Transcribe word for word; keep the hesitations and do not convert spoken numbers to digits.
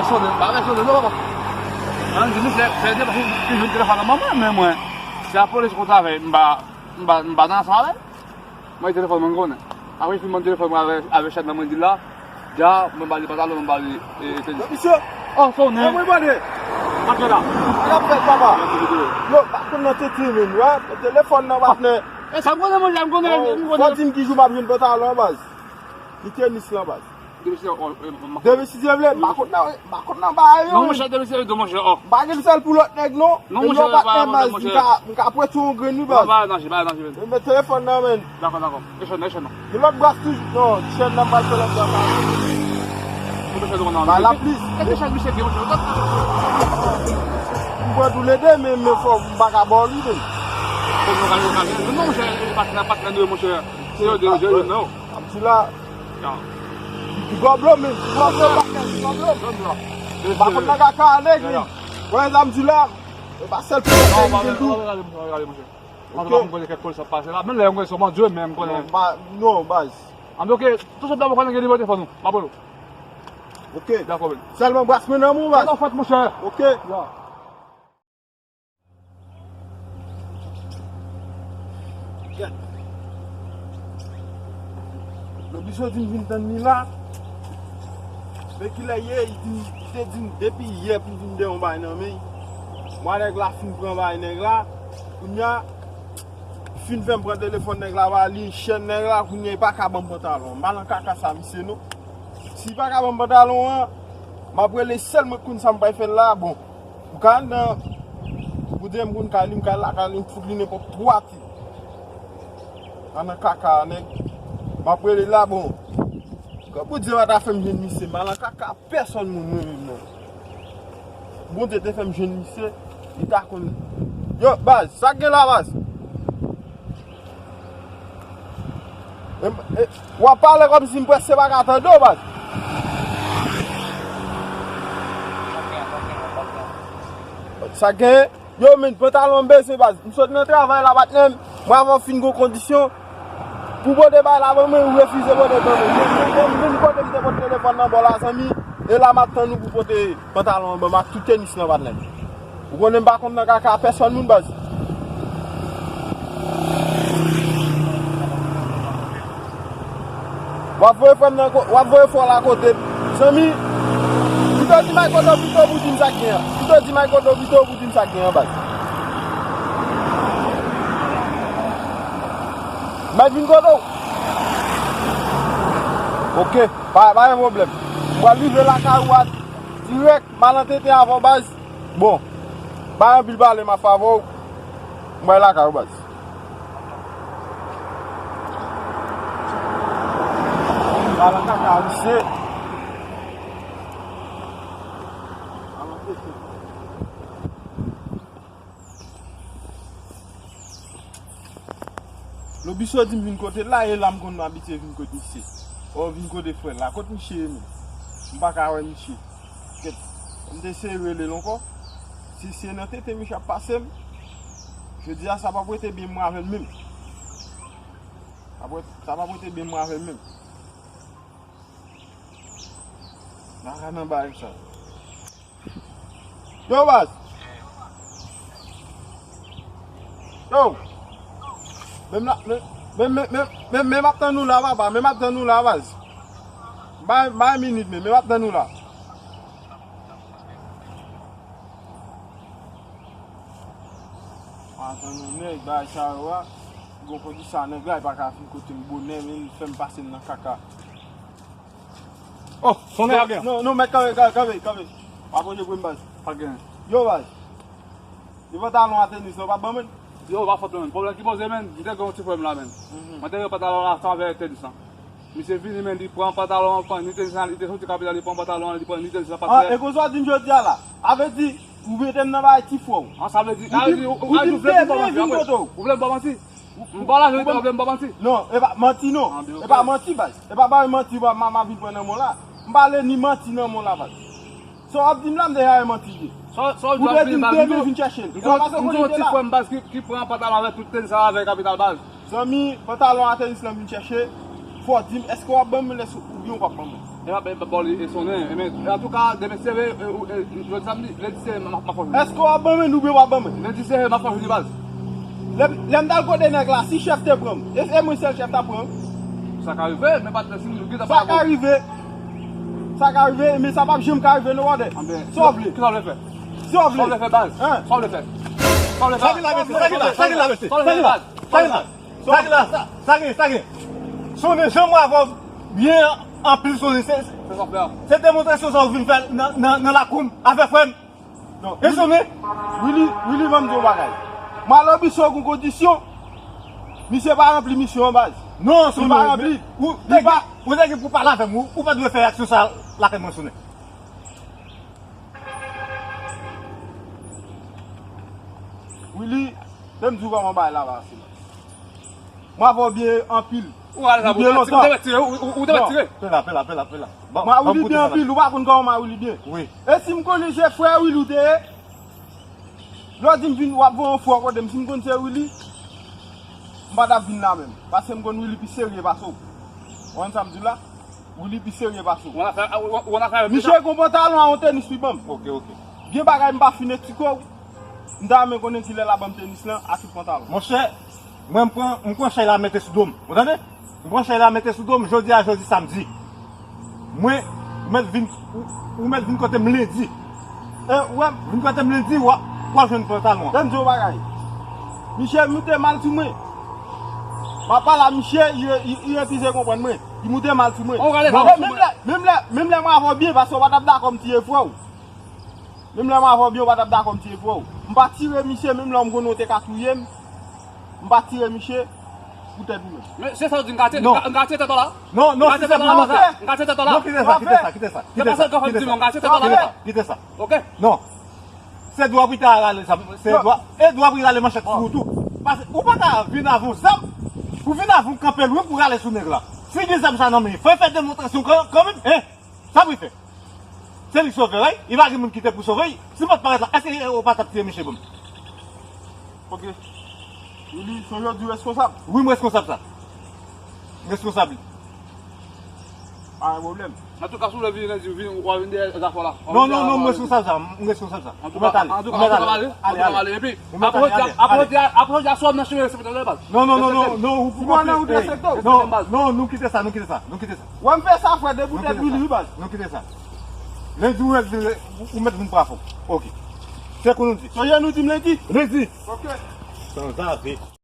Sonnen, pa fè sonnen, non, papa. An di misye, se de pase ki jwenn telefòn nan manman, men mwen, se lapolis konn travay, m pa, m pa, m pa nan ansanm avè l. Mwen telefòn mwen konnen. Apre fin mwen telefòn mwen avè, avè chèn nan mwen di la, dja, mwen ba li pantalon, mwen ba li, e, tenis. Yo, misye. Oh, sonnen. Mwen mande. Antre la. Sa k ap fèt, papa? Yo, pa konn nan tete, men, wè, telefòn nan, patnè. E sa m konnen, mwen, m konnen, m konnen. Fò di m ki jou m ap jwenn pantalon, baz. Ki tenis lan, baz. Depi si, oh, eh, m, m, Depi si Dye vle, m pa konn nan, m pa konn nan bagay yo, non, men. Monchè, depi si, monchè, oh. M pa gen sèl pou lòt nèg, non. Non, monchè, pa, pa, monchè. M ka, m ka prete yon grenn, wi, baz. Non, pa nan, pa nan, men. Men telefòn nan, men. Dakò, dakò. Echanj, echanj, non. Gen lòt bras toujou, non, chèn nan m pral fè lòt bras la. Ba la plis. Kèk chèn misye gen, monchè. M pran tou le de, men, men fò m pa ka ba w li, men. Fò nou ka, nou ka, non, monchè, patnè, patnè nou, monchè. Se yo de, yo, yo, non. Abdila. Ti gòblò, men. Ti gòblò, patnè, ti gòblò. M pa konn nan kaka a nèg, men. Wè, Abdila. E pa sèl pou nèg ki gen dou. Antre, m konnen kèk polis ap pase la. Menm lè yo konnen se yon bandi, men m konnen. Non, ba, non, baz. Antre, ok, tout sòt la, mwen konnen gen nimewo telefòn ou. M ap rele w. Ok. Dakò, men. Sèlman bras mwen nan men w, baz. Fèt, monchè. Ok. Ya. Gad. Lobiso di m vin tann li la. Men kilè ye, li di m, li te di m depi yè pou m vin de yon bay nan men. Mwa nèg la fin pran bay nèg la. Kounye a, li fin fè m pran telefòn nèg la, ba li chèn nèg la, kounye a li pa ka ban m pantalon. M pa nan kaka sa, misye, non. Si li pa ka ban m pantalon an, m ap rele sèl mwen konn sa m pral fè l la, bon. M ka al nan, pou di m konn kay li, m ka al lakay li, m fout li nenpòt twa ti. An nan kaka, nèg. M ap rele la, bon. Kòm pou di m ata fè m jwenn misye, m al nan kaka pèsòn moun, mwen menm, non. Bondye te fè m jwenn misye, li ta konn. Yo, baz, sa k gen la, baz? E, e, w ap pale kòmsi m prèske pa ka tande w, baz. Sa gen? Yo, men, pantalon m bezwen, baz. M sot nan travay la, patnè m. Mwen, avan w fin gon kondisyon pou pote bay la ban mwen, ou refize pote ban mwen. Men, men, men, men kote m te pote telefòn nan bò la, zanmi. E la, m ap tann ou pou pote pantalon an ban m ak tout tenis lan, patnè m. Ou konnen m pa konn nan kaka pèsòn moun, baz. W ap voye frè m nan ko-, w ap voye frè w la kote m. Zanmi, pito di m al kote w pito pou di m sa k gen an. Pito di m al kote w pito pou di m sa k gen an, baz. M ap vin kote w. Ok, pa, pa gen pwoblèm. M pral rive lakay ou a dirèk, m al antete avè w, baz. Bon, pa anpil pale, m ap fè avè w. M pral lakay ou, baz. Al nan kaka, misye. Lobiso di m vin kote l la, e la m konn abitye vin kote misye. O, vin kote frè l la. Kot misye ye menm? M pa ka wè misye. Kèt, m te eseye rele l ankò. Si se nan tete misye ap pase m, jodi a sa p ap rete byen mwen avè l menm. Sa p ap ret-, sa p ap rete byen mwen avè l menm. N a ka nan bagay sa. Yo, baz. Yo. Men m la, men, men, men, men, men, men m ap tann ou la, papa. Men m ap tann ou la, baz. Bay, bay minit, men, men m ap tann ou la. Mwen tann yon nèg, bagay sa yo a. Gon kondisyon a nèg la, li pa ka vin kote m bonè, men li fè m pase m nan kaka. Oh, sonnen a gen. Non, non, mèt kanpe, kanpe, kanpe, kanpe. Pa pwoche pou m, baz. Pa gen. Yo, baz. Li pantalon a tenis, non, pa ban mwen. Yo, pa fòt mwen. Pwoblèm ki poze, men, m te gen yon ti pwoblèm la, men. Mhm. Mwen te gen pantalon la, sa avè tenis la. Misye vini, men, li pran pantalon an, pran ni tenis la, li te soti kapital, li pran pantalon an, li pran ni tenis la, ah, patnè. E konsa w di m jodi a la. A vle di, ou mete m nan bagay ti frè w. An, sa vle di, ou di m, ou di m te vle vin kote w. Ou vle m ba w manti? M pa la, ou vle m ba w manti? Non, e pa manti, non. E pa manti, baz. E pa bagay manti, m a, m a vin pran nan men w la. M pa vle ni manti nan men w la, baz. Sa w ap di m la, m deja wè manti l ye. Ou te di m te vle vin chèche l. E pa paske w konnen l te la. M gon ti frè m, baz, ki, ki pran pantalon avèk tout tenis la avè kapital, baz. Zanmi, pantalon a tenis lan m vin chèche. Fò w di m, èske w ap ban m l, èske oubyen w p ap ban m l? E pa bò li e sonnen, e men, antouka, demen sere, e, ou, e, jodi samdi, lendi sere, m ap, m ap fè w jwenn. Èske w ap ban mwen oubyen w ap ban mwen? Lendi sere, m ap fè w jwenn baz. Lè, lè m t al kote nèg la, si chèf te pran m, e, e mwen sèl chèf t ap pran? Sa ka rive, men patnè, si nou gentan... Sa ka rive. Sa ka rive, men sa p ap janm ka rive, non, brother. Sa w vle? Kisa w vle fè? Sa w vle? Sa w vle fè, baz? Sa w vle fè? Sa w vle fè? Sa gen la, mesye? Sa gen la, sa gen la, mesye? Sa gen la, sa gen la. Sa gen la, sa, sa gen, sa gen. Sonnen, jan mwen avè w byen anpil, Sonnen, se, se demonstrasyon sa w vin fè nan, nan, nan lakou m avè frè m. E Sonnen? Willy, Willy, ban m di w yon bagay. Mwen al anbisyon gon kondisyon. Misye pa ranpli misyon an, baz. Non, Sonnen, ou te gen, ou te gen pou pale avè m, ou, ou pa t dwe fè aksyon sa lakay mwen, Sonnen. Willy, lè m di w kòman bagay la pase la. Mwen avè w byen anpil. Ou te mèt tire, ou te mèt tire. Pe la, pe la, pe la, pe la. Mwen avè Willy byen anpil, ou pa konn kòman mwen avè Willy byen. Wi. E si m konnen se frè Willy ou te ye, lè w di m vin, w ap voye yon fwa kote m, si m konn se Willy, m pa t ap vin la menm. Paske m konn Willy pi serye pase w. Ou konn sa m di w la? Willy pi serye pase w. Ou ann afè, ou, ou ann afè avè m deja. Misye gon pantalon a yon tenis li ban m. Ok, ok. Gen bagay m pa fin eksplike w. M ta renmen konnen kilè l ap ban m tenis lan ak tout pantalon. Monchè, mwen m pran, m pran chay la mete sou do m. Ou tande? M pran chay la mete sou do m, jodi a, jodi samdi. Mwen, ou mèt vin, ou, ou mèt vin kote m lendi. E, ou wè m? Vin kote m lendi, w ap, w ap jwenn pantalon an. Tande yon bagay. Misye moute mal sou mwen. M ap pale a misye, li, li, li refize konprann mwen. Li moute mal sou mwen. Menm lè, menm lè, menm lè mwen avè w byen, paske w pa t ap dakò m tiye frè w. Menm lè mwen avè w byen, w pa t ap dakò m tiye frè w. M pa tire misye, menm lè m konnen w te ka touye m. M pa tire misye poutèt ou menm. Men se sa w di, m ka tire, m ka, m ka tire tèt w la. Non, non, si se pou mwen fè. M ka tire tèt w la. Non, kite sa, kite sa, kite sa, kite sa, kite sa. Se pa sa w di, m ka tire tèt w la. Kite sa, kite sa. Ok? Non. Se dwa pou ta rale zam, se dwa, e dwa pou rale manchèt sou ou tou. Paske ou pa ka vin avè yon zam, ou vin avè yon kanpe lwen pou rale sou nèg la. Si gen zam sa nan men, fò fè demonstrasyon kan, kanmenm, hein? Sa pou fè? Se li k sove, wi. Li pa gen moun ki te pou sove. Si m pa t parèt la, èske ou pa t ap tiye misye ban m? Ok. Willy, sonje w di w reskonsab? Wi, m reskonsab sa. M reskonsab li. Pa gen pwoblèm. Antouka, si w vle vini lendi, w vini, w a vin dèyè zafè w la. Non, non, non, m reskonsab sa, m reskonsab sa. Antouka, antouka, antouka, ale, ale, ale. Epi, apre jodi a, apre jodi a, apre jodi a, swa m nan chemen, respekte w, baz. Non, non, non, non, non, ou pou konfye. Non, non, nou kite sa, nou kite sa, nou kite sa. Wè m fè sa, frè, de bout et wi, baz. Nou kite sa. Lendi, ou mèt vin, ou mèt vin pran fòm. Ok. Se kou nou di. Sonje nou di m lendi. Lendi. Ok. Sanzave.